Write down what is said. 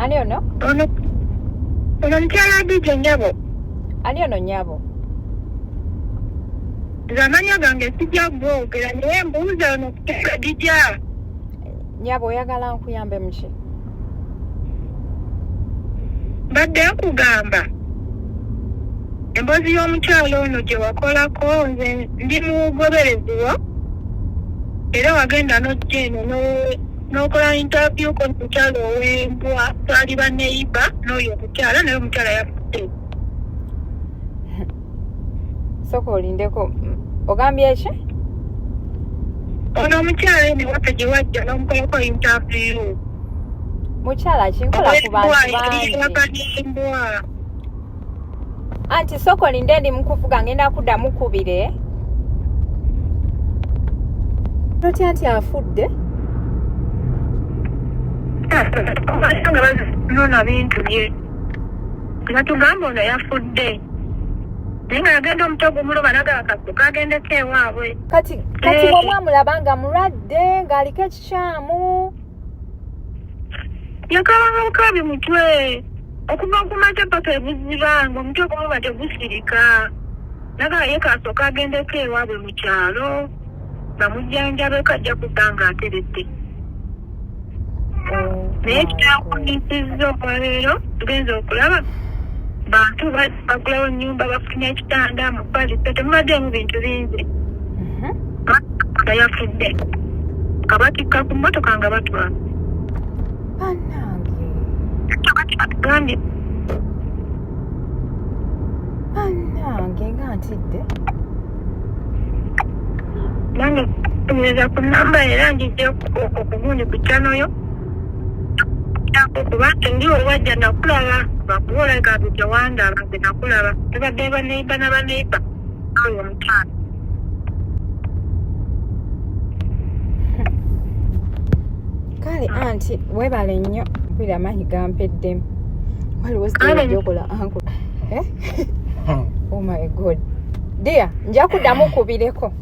Ani ono? Ono ono mukyala Adija nnyabo. Ani ono nnyabo? Nze amannya gange sijja googera naye mbuuza ono Adija. Nnyabo oyagala nkuyambe muki? Mbadde nkugamba emboozi y'omukyala ono gye wakolako nze ndi mugoberezi wo era wagenda n'ojja eno n'okola interview ko omukyala ow'embwa twali baneyiba n'oyo omukyala naye omukyala yafudde. Sooka olindeko ogambye ki? Ono omukyala eno ewaffe gye wajja n'omukolako interview. Mukyala ki nkola ku bantu bangi. Anti sooka olinde ndi mukuvuga ngenda kuddamu kubire. Totya nti afudde? Nga bazinona bintu bye. Batugamba ono yafudde. Naye nga yagenda omutwe gumuluma nagala kasuka agendeko ewaabwe. Kati kati mwe mwamulaba nga mulwadde ng'aliko ekikyamu. Yakabanga bukabi mutwe okuva ku makya paka ebuziba nga omutwe gumuluma tegusirika. Nagala ye kasooka agendeko ewaabwe mu kyalo bamujjanjabeko ajja kudda ng'ateredde. Naye ekyakunisizza olwaleero tugenze okulaba bantu bagulawo nnyumba bafunye ekitanda mufaliso temubaddeemu bintu bingi nga yafudde nga batikka ku mmotoka nga batwala. Bannange. Batugambye. Bannange nga ntidde. Nange kunyeza ku namba era njijja okugundi ku channel yo okuba ndi owajja nakulaba bakuba olabika nti tewandaba nze nakulaba tubadde baneiba na baneiba oyo omukyala. Kale anti webale nnyo mpulira amaanyi gampeddemu waliwo sitebyokola anko eh? Oh my God dear, nja kuddamu kubireko.